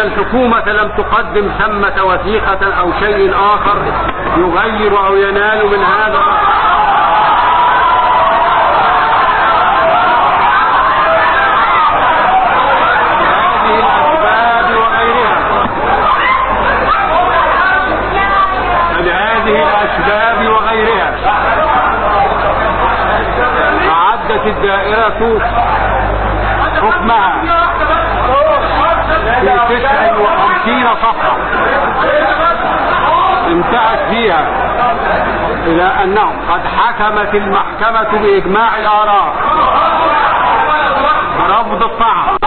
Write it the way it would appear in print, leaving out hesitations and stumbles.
الحكومة لم تقدم ثمة وثيقة أو شيء آخر يغير أو ينال من هذا هذه الأسباب وغيرها. لهذه الأسباب وغيرها أعدت الدائرة حكمها في 59 صفحة انتهت فيها إلى أنه قد حكمت المحكمة بإجماع الآراء برفض الطعن.